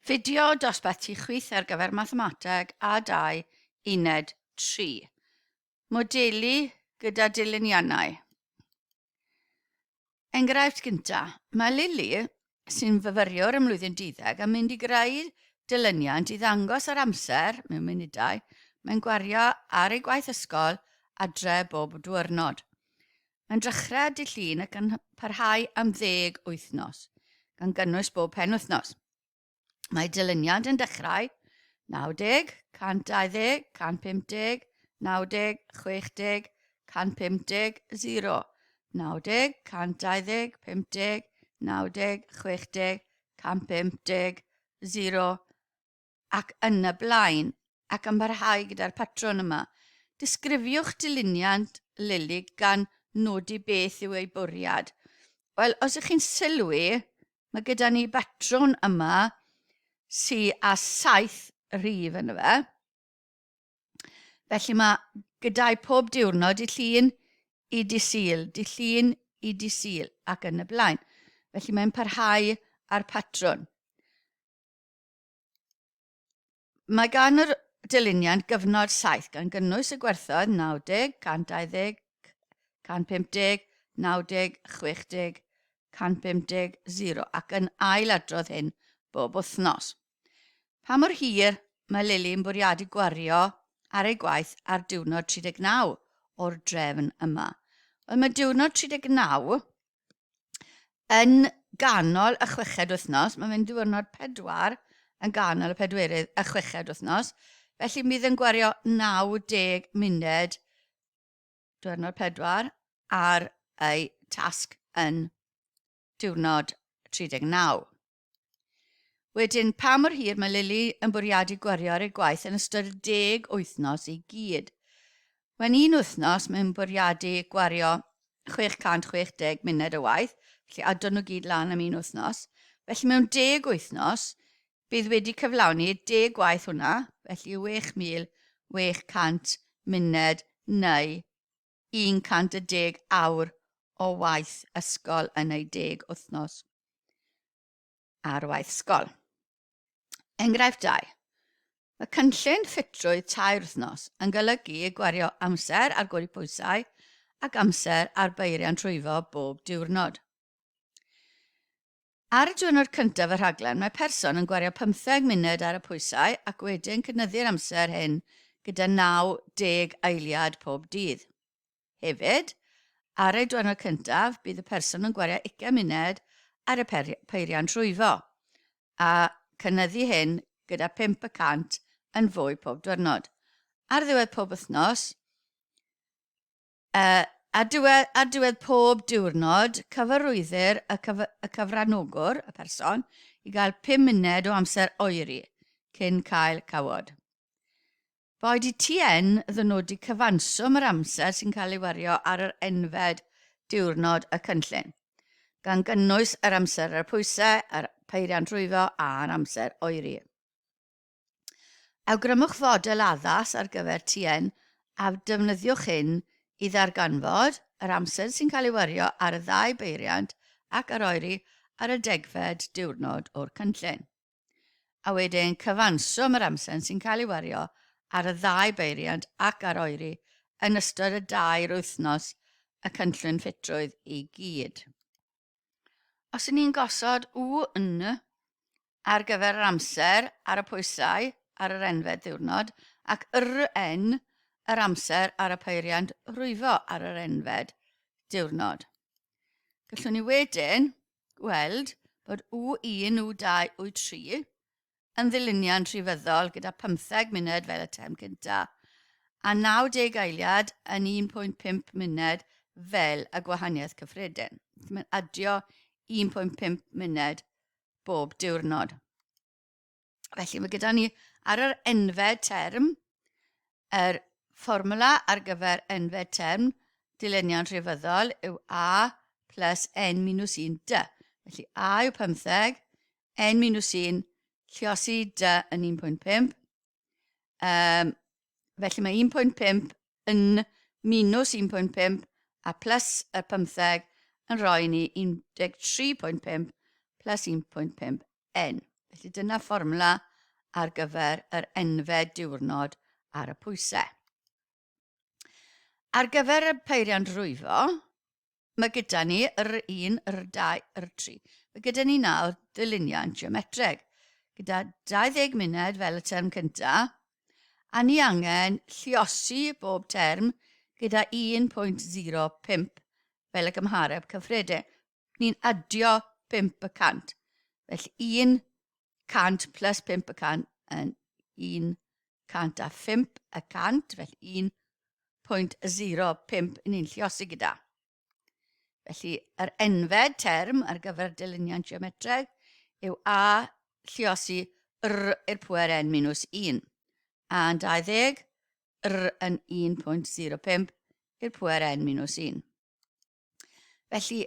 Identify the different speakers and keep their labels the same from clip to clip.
Speaker 1: Fideo dosbarth tu chwith ar gyfer Mathemateg A2 Uned 3. Modelu gyda dilyniannau. Enghraifft gyntaf, mae Lily, sy'n fyfyriwr ym mlwyddyn duddeg, yn mynd i greu dilyniant i ddangos yr amser, mewn munudau, mae'n gwario ar ei gwaith ysgol adre bob diwrnod. Mae'n dechrau dydd Llun ac yn parhau am ddeg wythnos, gan gynnwys bob penwythnos. Mae dilyniant yn dechrau 90, 120, 150, 90, 60, 150, 0, 90, 120, 50, 90, 60, 150, 0, ac yn y blaen, ac yn parhau gyda'r patrwn yma. Disgrifiwch dilyniant Lily gan nodi beth yw ei bwriad. Wel, os ych chi'n sylwi, mae gyda ni batrwn yma sy â saith rhif yno fe. Felly mae gyda'i pob diwrnod i llun i di Sul, di llun i di Sul ac yn y blaen. Felly mae'n parhau â'r patrwn. Mae gan yr dilyniant gyfnod saith gan gynnwys y gwerthoedd 90, 120, 150, 90, 60, 150, 0 ac yn ail-adrodd hyn bob wythnos. Pa mor hir mae Lily yn bwriadu gwario ar ei gwaith ar diwrnod 39 o'r drefn yma? Wel, mae diwrnod 39 Yn ganol y chweched wythnos, mae'n mynd diwrnod pedwar yn ganol y pedwerydd y chweched wythnos, felly bydd yn gwario 90 munud diwrnod pedwar ar ei tasg yn diwrnod 39. Wedyn, pa mor hir mae Lily yn bwriadu gwario ar ei gwaith yn ystod y deg wythnos i gyd? Mewn un wythnos, mae'n bwriadu gwario 660 munud o waith, felly adon nhw gyd lan am un wythnos. Felly mewn deg wythnos, bydd wedi cyflawni deg gwaith hwnna, felly 6,600 munud neu 110 awr o waith ysgol yn ei deg wythnos ar waith ysgol. Enghraifft 2. Mae cynllun ffitrwydd tair wythnos yn golygu gwario amser ar godi pwysau ac amser ar beiriant rhwyfo bob diwrnod. Ar y diwrnod cyntaf y rhaglen, mae person yn gwario 15 munud ar y pwysau ac wedyn cynyddu'r amser hyn gyda 90 eiliad pob dydd. Hefyd, ar ei diwrnod cyntaf, bydd y person yn gwario 20 munud ar y peiriant rhwyfo, a cynyddu hyn gyda 5 y cant yn fwy pob diwrnod. Ar ddiwedd pob wythnos, uh, ar, diwedd, ar diwedd pob diwrnod, cyfarwyddir y, cyf y cyfranogwr, y person, i gael 5 munud o amser oeri cyn cael cawod. Boed i TN ddynodi cyfanswm yr amser sy'n cael ei wario ar yr enfed diwrnod y cynllun, gan gynnwys yr amser ar y pwysau, yr peiriant rhwyfo a'r amser oeri. Awgrymwch fodel addas ar gyfer TN a defnyddiwch hyn i ddarganfod yr amser sy'n cael ei wario ar y ddau beiriant ac ar oeri ar y degfed diwrnod o'r cynllun. a wedyn cyfanswm yr amser sy'n cael ei wario ar y ddau beiriant ac ar oeri yn ystod y dair wythnos y cynllun ffitrwydd i gyd. Os y'n ni'n gosod U N ar gyfer yr amser ar y pwysau ar yr enfed ddiwrnod ac R N yr amser ar y peiriant rhwyfo ar yr enfed diwrnod. Gallwn ni wedyn gweld bod U1, U2, U3 yn ddilyniant rhifyddol gyda 15 munud fel y term cyntaf a 90 eiliad yn 1.5 munud fel y gwahaniaeth cyffredin. Mae'n adio 1.5 munud bob diwrnod. Felly mae gyda ni ar yr enfed term, yr fformwla ar gyfer enfed term dilyniant rhifyddol yw A plus N minus 1 D. Felly A yw 15, N minus 1, lliosi D yn 1.5. Um, felly mae 1.5 yn minus 1.5 a plus y 15 yn rhoi ni 13.5 plus 1.5 N. Felly dyna fformwla ar gyfer yr enfed diwrnod ar y pwysau. Ar gyfer y peiriant rwyfo, mae gyda ni yr 1, yr 2, yr 3. Mae gyda ni nawr dyluniant geometreg, gyda 20 munud fel y term cyntaf, a ni angen lliosi bob term gyda 1.05 fel y gymhareb cyffredin. Ni'n adio 5 y cant. Felly 100 plus 5 y cant yn 105 y cant, felly 1.05 ni'n lliosi gyda. Felly, yr enfed term ar gyfer dilyniant geometreg yw A lliosi R i'r pwer n minus 1. A yn 20, R yn 1.05 i'r pwer n minus 1. Felly,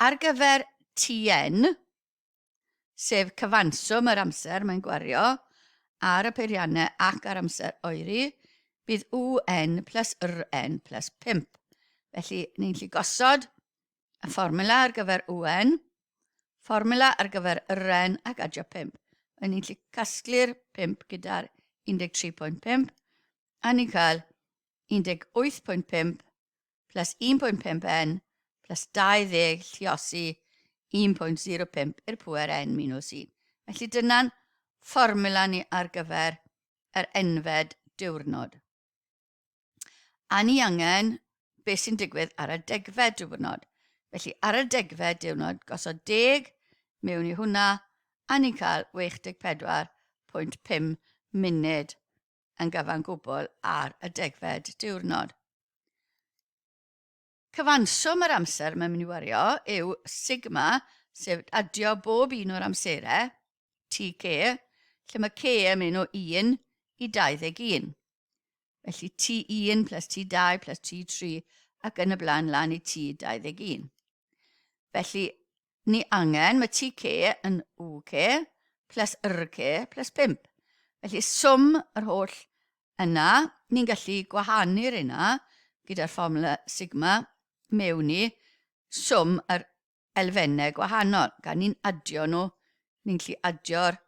Speaker 1: ar gyfer TN, sef cyfanswm yr amser mae'n gwario ar y peiriannau ac ar amser oeri, bydd UN plus RN plus 5. Felly, ni'n lli gosod y fformula ar gyfer UN, fformula ar gyfer RN ac adio 5. Fe ni'n lli casglu'r 5 gyda'r 13.5 a ni'n cael 18.5 plus 1.5 n plus 20 lliosi 1.05 i'r pŵer n minus 1. Felly dyna'n fformula ni ar gyfer yr enfed diwrnod. A ni angen beth sy'n digwydd ar y degfed diwrnod. Felly ar y degfed diwrnod, gosod deg mewn i hwnna, a ni'n cael 84.5 munud yn gyfan gwbl ar y degfed diwrnod. Cyfanswm yr amser mae'n mynd i wario yw sigma, sef adio bob un o'r amserau, TK, lle mae K yn mynd o 1 i 21. Felly T1 plus T2 plus T3 ac yn y blaen lan i T21. Felly, ni angen, mae TK yn UK plus RK plus 5. Felly, swm yr holl yna, ni'n gallu gwahanu'r yna gyda'r fformula sigma mewn i swm yr elfennau gwahanol. Gan ni'n adio nhw, ni'n gallu adio'r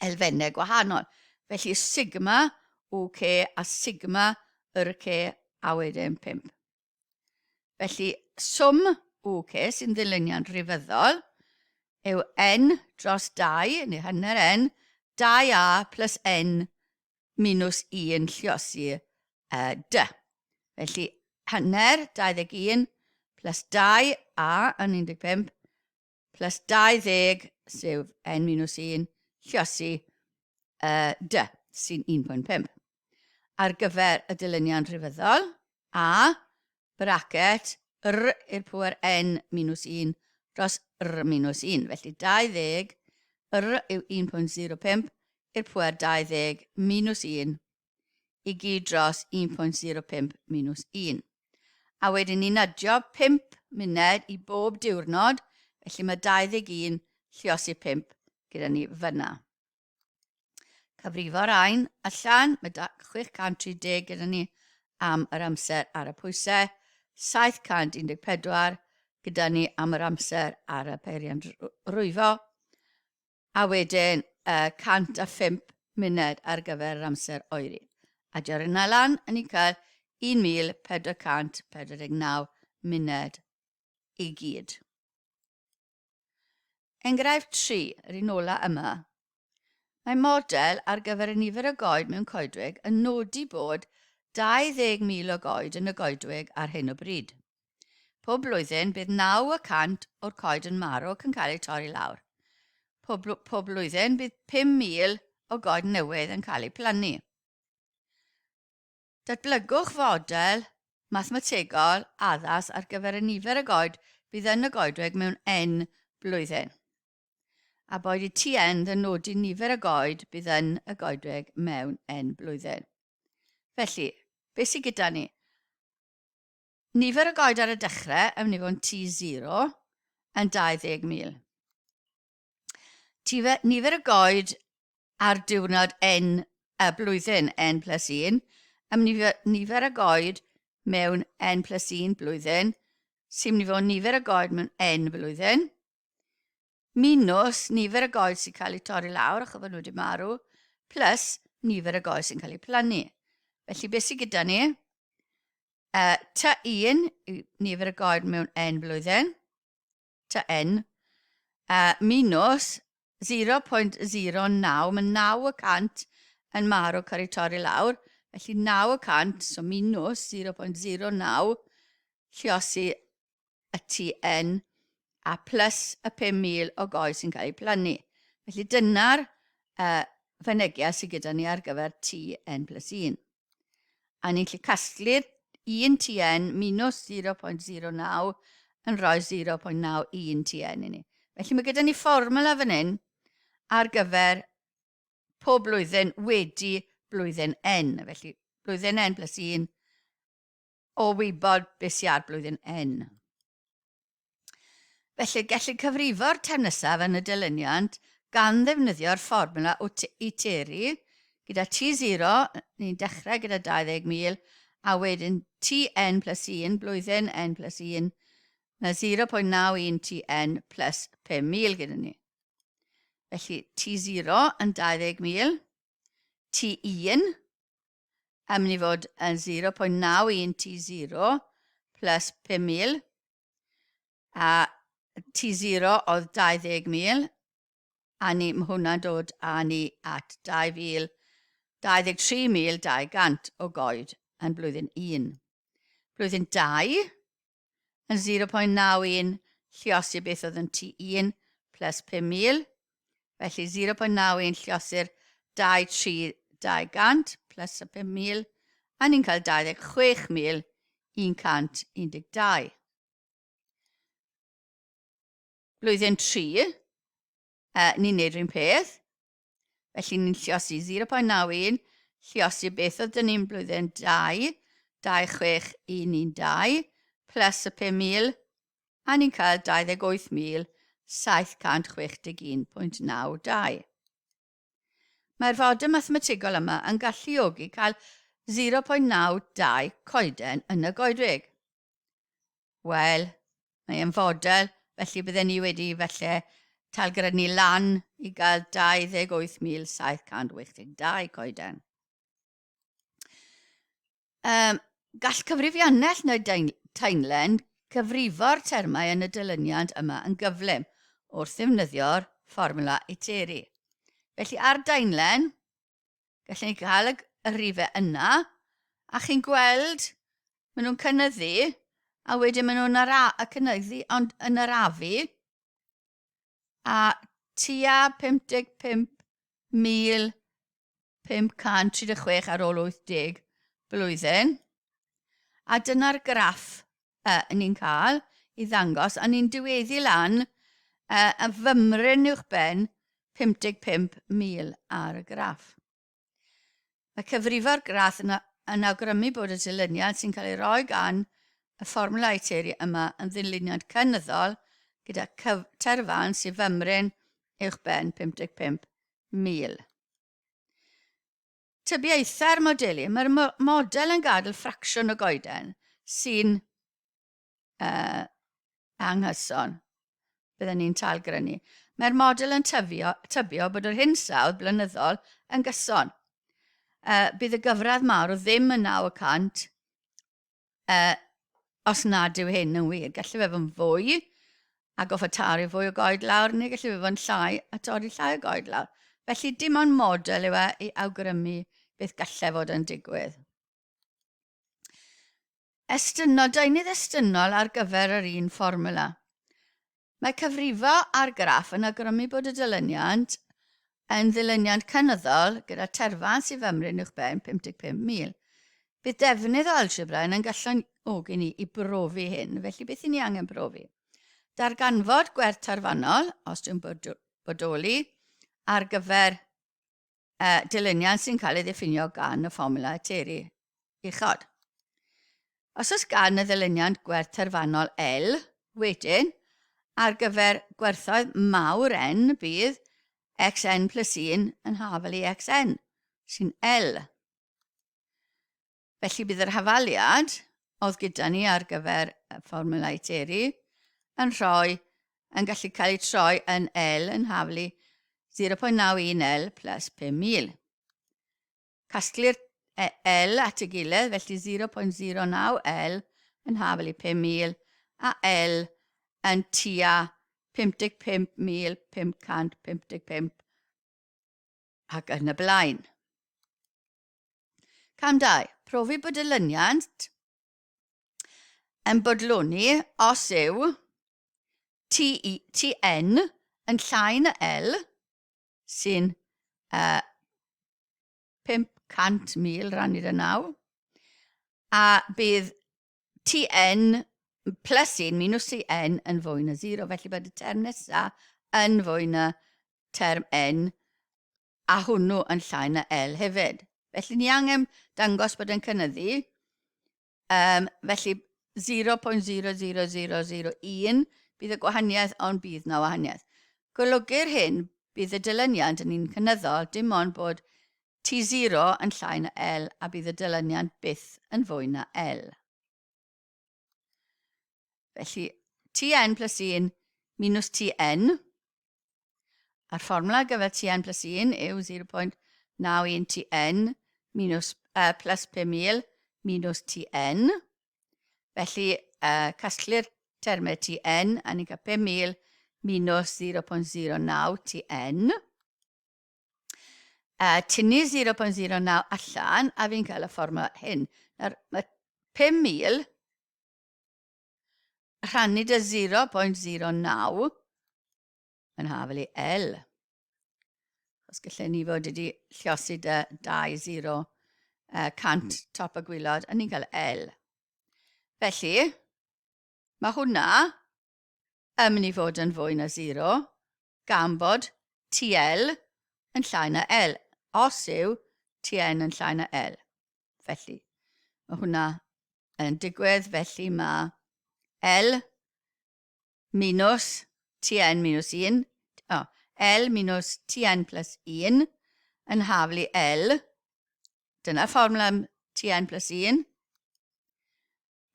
Speaker 1: elfennau gwahanol. Felly sigma UK a sigma RK a wedyn 5. Felly, swm UK sy'n ddilyniant rhifyddol yw n dros 2, neu hanner n, 2a plus n minus 1 lliosi uh, d. Felly, hanner 21 plus 2a yn 15 plus 20, sef n minus 1, lliosi uh, d, sy'n 1.5. Ar gyfer y dilyniant rhifyddol, a, bracet, r i'r pŵer n minus 1 dros r minus 1. Felly 20, r yw 1.05 i'r pŵer 20 minus 1 i gyd dros 1.05 minus 1. A wedyn ni'n adio 5 munud i bob diwrnod, felly mae 21 lliosi 5 gyda ni fyna. Cyfrifo'r ain allan, mae 630 gyda ni am yr amser ar y pwysau, 714 gyda ni am yr amser ar y peiriant rwyfo, a wedyn uh, 105 munud ar gyfer yr amser oeri. A di'r yna lan, yn ni'n cael 1449 munud i gyd. Enghraifft 3, yr un ola yma. Mae model ar gyfer y nifer o goed mewn coedwig yn nodi bod 20,000 o goed yn y goedwig ar hyn o bryd. Pob blwyddyn bydd 9 y cant o'r coed yn marw ac yn cael eu torri lawr. Pob, pob blwyddyn bydd 5,000 o goed newydd yn cael eu plannu. Datblygwch fodel mathemategol addas ar gyfer y nifer o goed fydd yn y goedwig mewn N blwyddyn. A boed i TN ddynodi nifer o goed bydd yn y goedwig mewn N blwyddyn. Felly, beth sydd gyda ni? Nifer o goed ar y dechrau yn mynd i fod yn T0 yn 20,000. Nifer y goed ar diwrnod N y blwyddyn, N plus 1, am nifer, nifer y goed mewn N plus 1 blwyddyn, sy'n mynd i fod nifer y goed mewn N blwyddyn. Minus nifer y goed sy'n cael eu torri lawr achos bod nhw wedi marw, plus nifer y goed sy'n cael eu plannu. Felly beth sydd gyda ni? T1 yw nifer y goed mewn n blwyddyn, Tn, minus 0.09, mae 9% yn marw cael ei torri lawr, felly 9%, so minus 0.09, lliosi y Tn a plus y 5,000 o goed sy'n cael eu plannu. Felly dyna'r fynegiad sydd gyda ni ar gyfer Tn plus 1. A ni'n gallu casglu'r 1 TN minus 0.09 yn rhoi 0.91 TN i ni. Felly mae gyda ni fformula fan hyn ar gyfer pob blwyddyn wedi blwyddyn N. Felly blwyddyn N plus 1 o wybod beth sydd ar blwyddyn N. Felly, gellir cyfrifo'r term nesaf yn y dilyniant gan ddefnyddio'r fformwla o Iteri gyda T0, ni'n dechrau gyda 20,000, a wedyn Tn plus 1, blwyddyn N plus 1, mae 0.91 Tn plus 5,000 gyda ni. Felly T0 yn 20,000, T1 yn mynd i fod yn 0.91 T0 plus 5,000, A T0 oedd 20,000, a ni, mae hwnna'n dod â ni at 2,000, 23,200 o goed yn blwyddyn 1. Blwyddyn 2 yn 0.91 lliosi beth oedd yn T1 plus 5,000, felly 0.91 lliosi'r 23,200 plus y 5,000, a ni'n cael 26,112. Blwyddyn 3, ni'n neud rhywun peth. Felly ni'n lliosi 0.91, lliosi beth oedd dyn ni'n blwyddyn 2, 26112, plus y 5,000, a ni'n cael 28,761.92. Mae'r fodel mathemategol yma yn galluogi cael 0.92 coeden yn y goedwig. Wel, mae e'n fodel, felly bydden ni wedi felly talgrynu lan i gael 28,782 coeden. Gall cyfrifiannell neu taenlen cyfrifo'r termau yn y dilyniant yma yn gyflym wrth ddefnyddio'r fformwla Iteri. Felly ar daenlen, gallwn ni gael y rhifau yna, a chi'n gweld maen nhw'n cynyddu, a wedyn maen nhw'n ara cynyddu ond yn arafu, a tua 55,000 536 ar ôl 80 blwyddyn. A dyna'r graff ni'n cael i ddangos, a ni'n diweddu lan y fymryn uwchben 55,000 ar y graff. Mae cyfrifo'r graff yn, yn awgrymu bod y dilyniant sy'n cael ei roi gan y fformwla Iteri yma yn ddilyniant cynyddol gyda terfan sy'n fymryn uwchben 55,000. Tybiaethau'r modelu. Mae'r model yn gadael ffracsiwn o goeden sy'n anghyson. Byddwn ni'n talgrynu. Mae'r model yn tyfio, tybio bod yr hinsawdd blynyddol yn gyson. Bydd y gyfradd marw ddim yn 9% os nad yw hyn yn wir. Gallu fe fod yn fwy a goffa taru fwy o goed lawr, neu gallu fe fod yn llai a torri llai o goed lawr. Felly dim ond model yw e i awgrymu beth gallai fod yn digwydd. Estynnol, deunydd estynnol ar gyfer yr un fformwla. Mae cyfrifo ar graff yn awgrymu bod y dilyniant yn ddilyniant cynyddol gyda terfan sydd fymryn uwchben 55,000. Bydd defnydd o algebra yn galluogi ni i brofi hyn, felly beth i ni angen profi? Darganfod gwerth terfynol, os dwi'n bodoli, ar gyfer dilyniant sy'n cael ei ddiffinio gan y fformwla Eteri uchod. Os oes gan y ddilyniant gwerth terfynol L, wedyn, ar gyfer gwerthoedd mawr N bydd xn plus 1 yn hafal i xn, sy'n L. Felly bydd yr hafaliad oedd gyda ni ar gyfer y fformwla Iteri yn rhoi yn gallu cael ei troi yn L yn haflu 0.91 L plus 5,000. Casglu'r L at ei gilydd, felly 0.09 L yn haflu 5,000 a L yn tua 55,555 ac yn y blaen. Cam 2. Profi bod dilyniant yn bodloni os yw T, TN yn llai na L, sy'n 500,000 rannu 'da 9, a bydd TN plus 1 minus TN yn fwy na 0, felly bod y term nesaf yn fwy na term N, a hwnnw yn llai na L hefyd. Felly ni angen dangos bod yn cynyddu, felly 0.00001 bydd y gwahaniaeth, ond bydd na wahaniaeth. Golygir hyn, bydd y dilyniant yn un cynyddol, dim ond bod T0 yn llai na L a bydd y dilyniant byth yn fwy na L. Felly, Tn plus 1 minus Tn, a'r fformwla ar gyfer Tn plus 1 yw 0.91 Tn minus, plus 5,000 minus Tn. Felly, casglu'r termau Tn, a ni'n cael 5,000 minus 0.09 Tn. Tynnu 0.09 allan, a fi'n cael y fformwla hyn. Nawr, mae 5,000 rhannu dy 0.09 yn hafel i L. Os gallen ni fod wedi lliosi dy 2, 0, 100 top y gwylod, a ni'n cael L. Felly, mae hwnna yn mynd i fod yn fwy na 0, gan bod TL yn llai na L, os yw TN yn llai na L. Felly, mae hwnna yn digwydd, felly mae L minus TN minus 1, oh, L minus TN plus 1 yn haflu L. Dyna'r fformwla am TN plus 1.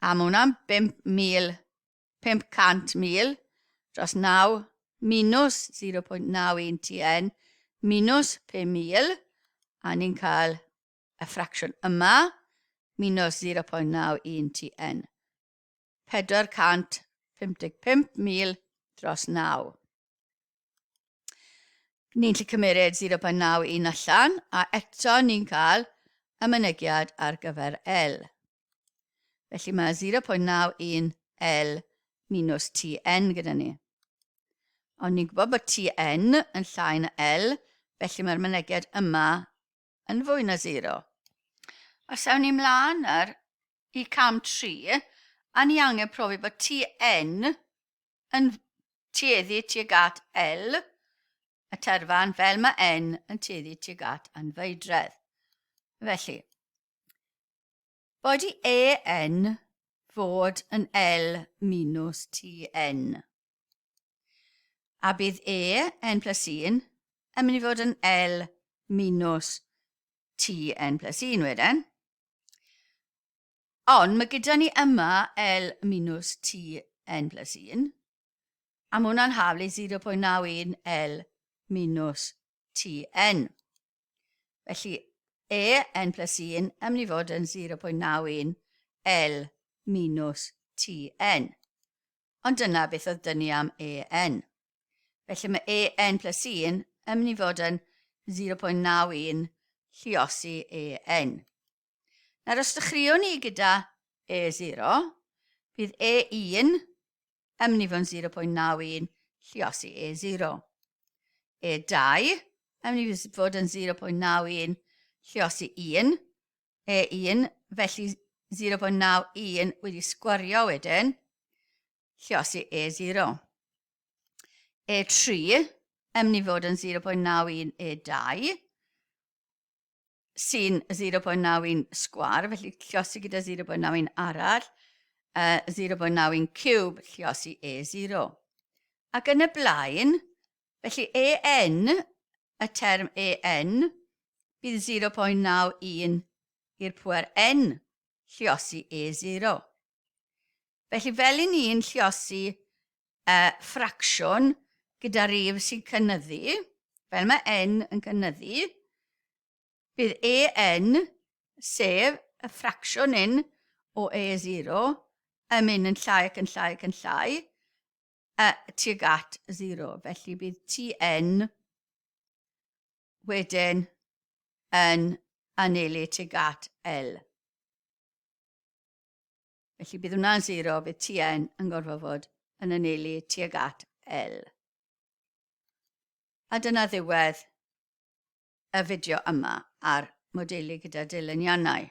Speaker 1: A mae hwnna'n 5,000 500,000 dros 9 minus 0.91 TN minus 5,000, a ni'n cael y ffracsiwn yma minus 0.91 TN. 455,000 dros 9. Ni'n gallu cymeryd 0.91 allan, a eto ni'n cael y mynegiad ar gyfer L. Felly mae 0.91 L minus TN gyda ni. Ond ni'n gwybod bod TN yn llai na L, felly mae'r mynegiad yma yn fwy na 0. Os awn ni mlaen nawr i cam 3, a ni angen profi bod TN yn tueddu tuag at L, y terfan, fel mae N yn tueddu tuag at anfeidredd. Felly, boed i EN fod yn L minus TN. A bydd E, N plus 1, yn mynd i fod yn L minus TN plus 1 wedyn. Ond mae gyda ni yma L minus T N plus 1, a mae hwnna'n haflu 0.91 L minus T N. Felly, E N plus 1 yn mynd i fod yn 0.91 L minus T N. Ond dyna beth oedd dyn ni am E N. Felly mae E N plus 1 yn mynd i fod yn 0.91 lliosi E N. Nawr, os dechreuwn ni gyda E0, bydd E1 yn mynd i fod yn 0.91 lliosi E0. E2 yn mynd i fod yn 0.91 lliosi 1, E1, felly 0.91 wedi sgwario wedyn, lliosi E0. E3 yn mynd i fod yn 0.91 E2, sy'n 0.91 sgwar, felly lliosi gyda 0.91 arall, 0.91 cube lliosi E0. Ac yn y blaen, felly EN, y term EN, bydd 0.91 i'r pwer N lliosi E0. Felly fel i ni'n lliosi uh, ffracsiwn gyda rif sy'n cynyddu, fel mae n yn cynyddu, bydd AN, sef y ffracsiwn un o A0, yn mynd yn llai ac yn llai ac yn llai, uh, tuag at 0. Felly bydd TN wedyn yn anelu tuag at L. Felly bydd hwnna'n 0, bydd TN yn gorfod fod yn anelu tuag at L. A dyna ddiwedd y fideo yma ar modelu gyda dilyniannau.